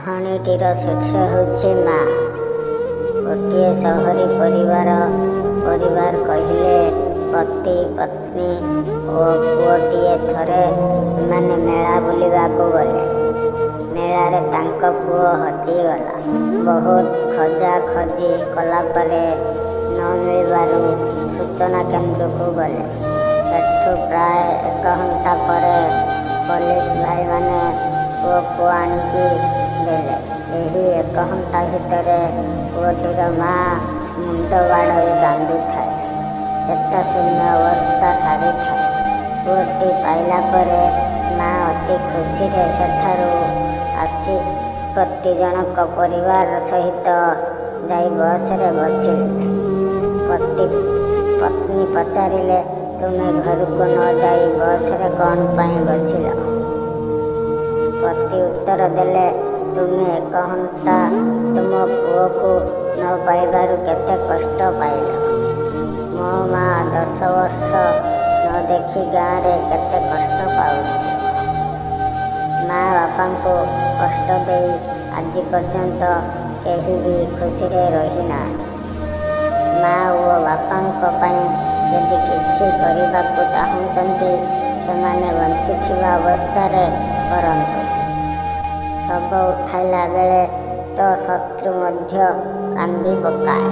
କାହାଣୀଟିର ଶୀର୍ଷ ହେଉଛି ମା। ଗୋଟିଏ ସହରୀ ପରିବାର। ପରିବାର କହିଲେ ପତି, ପତ୍ନୀ ଓ ପୁଅଟିଏ। ଥରେ ଏମାନେ ମେଳା ବୁଲିବାକୁ ଗଲେ। ମେଳାରେ ତାଙ୍କ ପୁଅ ହଜିଗଲା। ବହୁତ ଖୋଜାଖୋଜି କଲାପରେ ନ ମିଳିବାରୁ ସୂଚନା କେନ୍ଦ୍ରକୁ ଗଲେ। ସେଠୁ ପ୍ରାୟ ଏକ ଘଣ୍ଟା ପରେ ପୋଲିସ ଭାଇମାନେ ପୁଅକୁ ଆଣିକି ଦେଲେ। ଏହି ଏକ ଘଣ୍ଟା ଭିତରେ ପୁଅଟିର ମା ମୁଣ୍ଡ ବାଡ଼େଇ କାନ୍ଦୁଥାଏ, ଚେତାଶୂନ୍ୟ ଅବସ୍ଥା ସାରିଥାଏ। ପୁଅଟି ପାଇଲା ପରେ ମା ଅତି ଖୁସିରେ ସେଠାରୁ ଆସି ପତି ଜଣକ ପରିବାର ସହିତ ଯାଇ ବସରେ ବସିଲେ। ପତି ପତ୍ନୀ ପଚାରିଲେ, "ତୁମେ ଘରକୁ ନ ଯାଇ ବସରେ କ'ଣ ପାଇଁ ବସିଲ?" ପତି ଉତ୍ତର ଦେଲେ, "ତୁମେ ଏକ ଘଣ୍ଟା ତୁମ ପୁଅକୁ ନ ପାଇବାରୁ କେତେ କଷ୍ଟ ପାଇଲ। ମୋ ମା 10 ବର୍ଷ ନ ଦେଖି ଗାଁରେ କେତେ କଷ୍ଟ ପାଉଥିବ। ମା ବାପାଙ୍କୁ କଷ୍ଟ ଦେଇ ଆଜି ପର୍ଯ୍ୟନ୍ତ କେହି ବି ଖୁସିରେ ରହିନାହାନ୍ତି। ମା ଓ ବାପାଙ୍କ ପାଇଁ ଯଦି କିଛି କରିବାକୁ ଚାହୁଁଛନ୍ତି, ସେମାନେ ବଞ୍ଚିଥିବା ଅବସ୍ଥାରେ କରନ୍ତୁ। ଶବ ଉଠାଇଲା ବେଳେ ତ ଶତ୍ରୁ ମଧ୍ୟ କାନ୍ଦି ପକାଏ।"